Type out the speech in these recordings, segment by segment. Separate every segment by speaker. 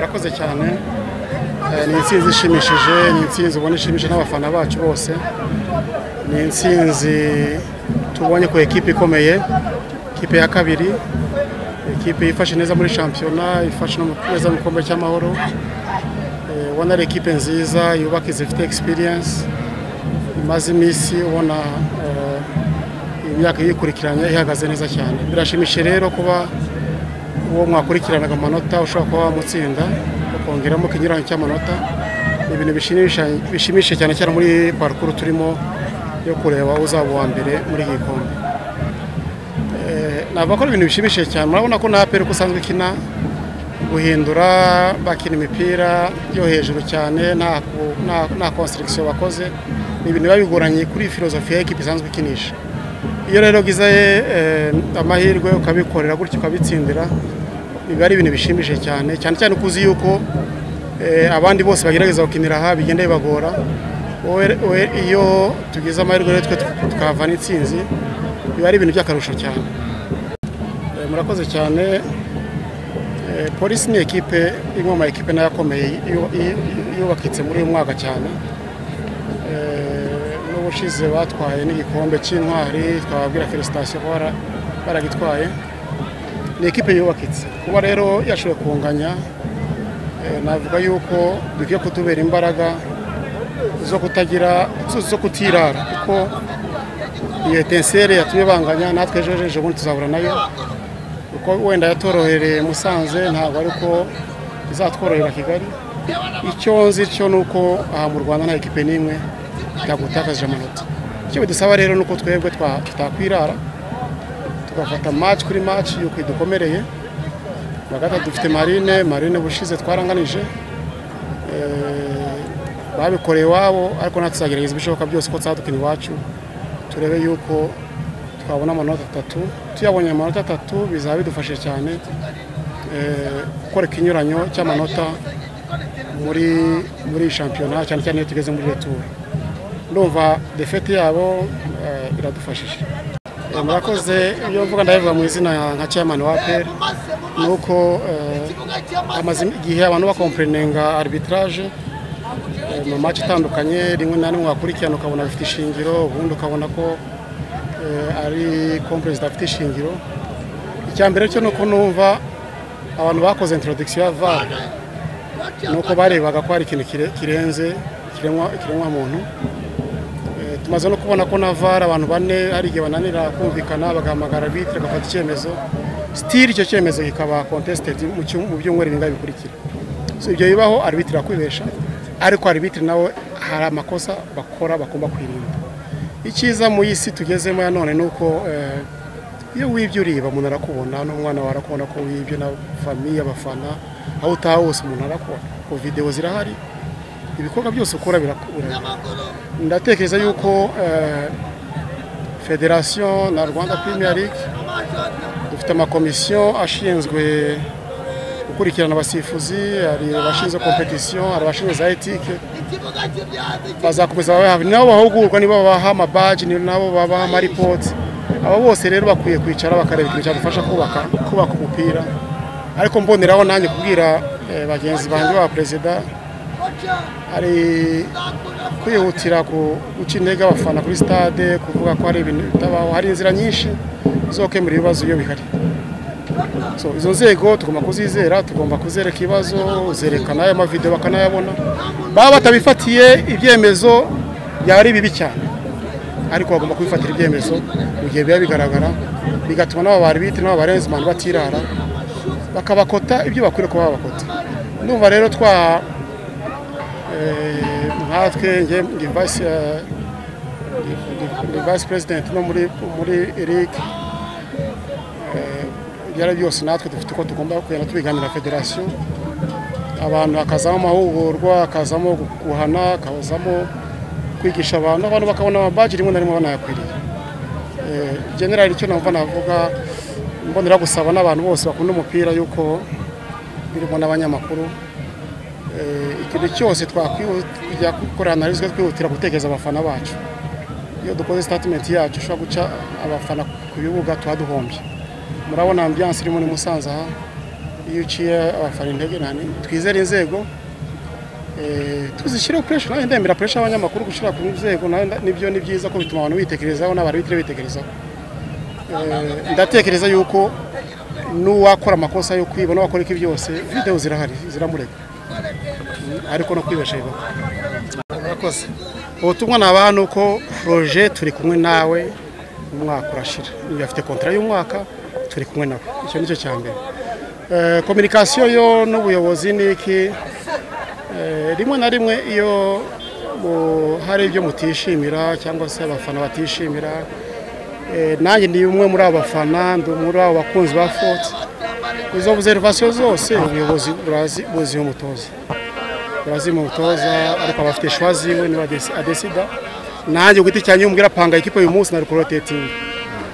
Speaker 1: Murakoze cyane. Ni intsinzi ishimishije, ni intsinzi ubona ishimishije n'abafana bacu bose. Ni intsinzi tubonye ku ekipe ikomeye, ekipe ya kabiri, ekipe ifashe neza muri shampiyona, ifashe no neza mu gikombe cy'amahoro. Ubona ari ekipe nziza yubaka, ifite experience, imaze iminsi ubona imyaka yikurikiranye ihagaze neza cyane. Birashimishije rero kuba uwo mwakurikiranaga amanota ushobora kuba wamutsinda ukongeramo ikinyuranyo cy'amanota. Ni ibintu bishimishije cyane cyane muri parcours turimo yo kureba uzaba uwa mbere muri iki gikombe. Navuga ko ari ibintu bishimishije cyane. Murabona ko na APR uko usanzwe ikina, guhindura bakina imipira yo hejuru cyane, nta construction bakoze, ni ibintu biba bigoranye kuri filozofi ya ekipe isanzwe ikinisha. Iyo rero ugize amahirwe ukabikorera gutyo ukabitsindira, biba ari ibintu bishimishije cyane, cyane cyane uko uzi yuko abandi bose bagerageza gukinira aha bigenda bibagora. Wowe iyo tugize amahirwe rero twe tukahavana intsinzi, biba ari ibintu by'akarusho cyane. Murakoze cyane. Polisi ni ekipe imwe mu ma ekipe nayo akomeye yubakitse muri uyu mwaka cyane. N'ubushize batwaye n'igikombe cy'intwari, twababwira félicitations ko baragitwaye. Ni ekipe yubakitse, kuba rero yashoboye kunganya, navuga yuko bikwiye kutubera imbaraga zo kutagira zo kutirara, kuko iyo étincelle yatumye banganya natwe ejo ejo bundi tuzahura nayo. Kuko wenda yatorohereye Musanze, ntabwo ariko izatworohera Kigali. Icyo nzi cyo ni uko aha mu Rwanda nta ekipe n'imwe itagutakaje amanota. Icyo bidusaba rero ni uko twebwe tutakwirara, tugafata match kuri match yuko idukomereye. Gatatu dufite Marine. Marine bushize twaranganije, babikoreye iwabo, ariko natwe tuzagerageza ibishoboka byose ko tuzadukina iwacu, turebe yuko twabona amanota 3. Tuyabonye amanota 3 bizaba bidufashije cyane gukora ikinyuranyo cy'amanota muri shampiyona, cyane cyane iyo tugeze muri retour. Ndumva défaite yabo iradufashije. Murakoze. Iyo mvuga ndabivuga mu izina nka chairman wa APR, ni uko hamaze igihe abantu bacomplaininga arbitrage mu match itandukanye. Rimwe na rimwe wakurikirana ukabona bifite ishingiro, ubundi ukabona ko ari complaints zidafite ishingiro. Icya mbere cyo ni uko numva abantu bakoze introduction ya VAR ni uko barebaga ko hari ikintu kirenze ikiremwa muntu. Tumaze no kubona ko na VAR abantu bane hari igihe bananira kumvikana, bagahamagara arbitre agafata icyemezo, still icyo cyemezo kikaba contested mu byumweru bingahe bikurikira. So ibyo bibaho, arbitre akwibesha, ariko arbitre nawe hari amakosa bakora bagomba kwirinda. Icyiza mu isi tugezemo ya none ni uko iyo wibye uriba, umuntu arakubona, n'umwana wawe arakubona ko wibye, na famille, abafana, aho utaha hose umuntu arakubona, ko video zirahari, ibikorwa byose ukora birakubura. Ndatekereza yuko federation na Rwanda Premier League dufite amakomisiyo ashinzwe gukurikirana abasifuzi, hari abashinzwe competition, hari abashinzwe za éthique, bazakomeza babaha, ni nabo bahugurwa, nibo babaha amabaji, ni nabo babaha amaripoti. Aba bose rero bakwiye kwicara bakareba ikintu cyadufasha kubaka umupira. Ariko mboneraho nanjye kubwira bagenzi banjye ba perezida, hari kwihutira guca intege abafana kuri stade, kuvuga ko hari ibintu bitabaho. Hari inzira nyinshi zo gukemura ibibazo iyo bihari. So izo nzego tugomba kuzizera, tugomba kuzereka ibibazo, zerekana ayo mavideo bakanayabona. Baba batabifatiye ibyemezo byaba ari bibi cyane, ariko bagomba kubifatira ibyemezo mu gihe biba bigaragara, bigatuma n'aba ba arbitre n'aba ba linesman batirara, bakabakota ibyo bakwiriye kuba babakota. Ndumva rero twa nkatwe, nge ndi vice president no muri Eric, ibyo ari byose natwe dufite uko tugomba kugenda tubiganira federation, abantu hakazamo amahugurwa, hakazamo guhana, hakazamo kwigisha abantu, abantu bakabona amabaji rimwe na rimwe banayakwiriye. General, icyo numva navuga, mbonera gusaba n'abantu bose bakunda umupira yuko birimo n'abanyamakuru, ikintu cyose twakwiye gukora analyse twihutira gutekereza abafana bacu. Iyo dukoze statement yacu ushobora guca abafana ku bibuga, tuba duhombye. Murabona ambiance iri muri Musanze aha. Iyo uciye abafana intege nani, twizere inzego, tuzishyire pressure. Nawe ndemera pressure abanyamakuru gushyira ku nzego, nawe nibyo ni byiza ko bituma abantu bitekerezaho n'abarabitire bitekerezaho. Ndatekereza yuko n'uwakora amakosa yo kwiba n'uwakora iki byose, video zirahari ziramurega, ariko no kwibesha bibaho. Murakoze. Ubutumwa nabaha ni uko Roger turi kumwe nawe, umwaka urashira, niba afite contrat y'umwaka turi kumwe nawe, icyo nicyo cya mbere. Communication yo n'ubuyobozi ni iki, rimwe na rimwe iyo hari ibyo mutishimira cyangwa se abafana batishimira, nanjye ndi umwe muri abo bafana, ndi muri abo bakunzi ba Fort. Izo observation zose ubuyobozi buzi umutoza, burazi umutoza, ariko abafite choix ziwe niba adesida. Nanjye ku giti cyanjye umbwira panga equipe uyu munsi nari kurotating,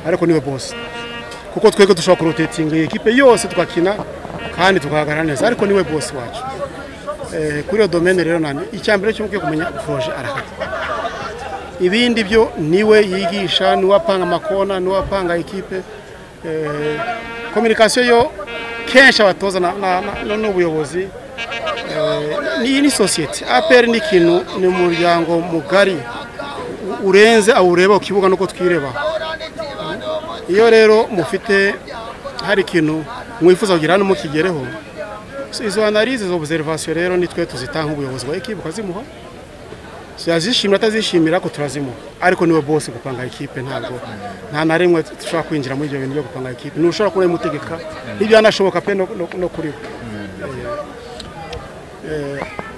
Speaker 1: ariko niwe boss, kuko twebwe dushobora kurotating equipe yose tukakina kandi tukahagarara neza, ariko niwe boss wacu. Kuri iyo domaine rero nani icyambere cyo mukwiye kumenya Roger arahari, ibindi byo niwe yigisha, niwe apanga amakona, niwe apanga equipe. Communication yo kenshi abatoza n'ubuyobozi, ni societe APR ni ikintu, ni umuryango mugari urenze awureba ku kibuga nuko twireba. Iyo rero mufite hari ikintu mwifuza kugira hano mukigereho, izo analyse, izo observation rero nitwe tuzitanga ubuyobozi bwa equipe ukazimuha, yazishimira atazishimira ko turazimuha, ariko niwe boss gupanga equipe. Ntabwo nta na rimwe dushobora kwinjira muri ibyo bintu byo gupanga equipe, ntushobora kuba umutegeka, ntibyanashoboka pe no kuri we.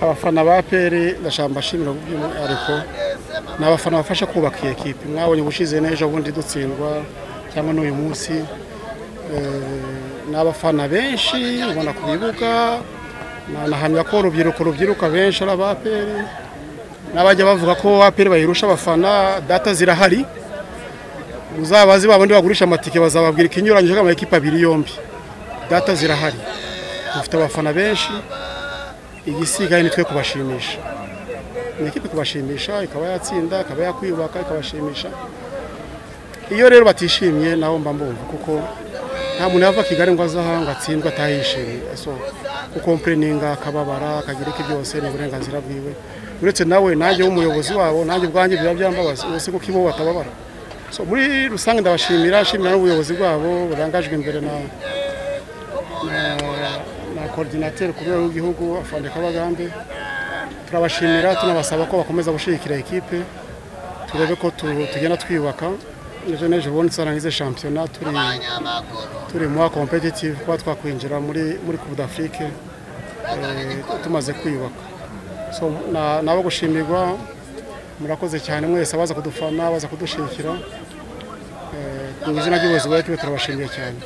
Speaker 1: Abafana ba APR ndashaka mbashimira by'umwihariko, ni abafana bafasha kubaka iyi equipe. Mwabonye ubushize n'ejo bundi dutsindwa cyangwa n'uyu munsi, ni abafana benshi ubona ku bibuga, nahamya ko urubyiruko rubyiruka benshi ari aba APR, n'abajya bavuga ko APR bayirusha abafana, data zirahari, uzabazi babandi bagurisha amatike bazababwira ikinyuranyije kama equipe abiri yombi, data zirahari, dufite abafana benshi. Igisigaye nitwe kubashimisha, ni equipe kubashimisha, ikaba yatsinda, ikaba yakwiyubaka, ikabashimisha. Iyo rero batishimye nabo mba mbumva, kuko nta muntu yava Kigali ngo aze aha ngo atsindwe atahishimiye. So kukomplaininga akababara akagira iki byose ni uburenganzira bwiwe, uretse nawe nanjye w'umuyobozi wabo, nanjye ubwanjye biba byambabaza ubuse kuko ibo batababara. So muri rusange ndabashimira, nshimira n'ubuyobozi bwabo burangajwe imbere na coordinateur ku rwego rw'igihugu Afande Kabagambe. Turabashimira, tunabasaba ko bakomeza gushyigikira equipe, turebe ko tugenda twiyubaka. Ejo n'ejo bundi tuzarangize shampiyona turi mu competitive, kuba twakwinjira muri Coupe d'Afrique tumaze kwiyubaka. So nabo gushimirwa, murakoze cyane mwese abaza kudufana, abaza kudushyigikira. Mu izina ry'ubuyobozi bwa equipe turabashimiye cyane.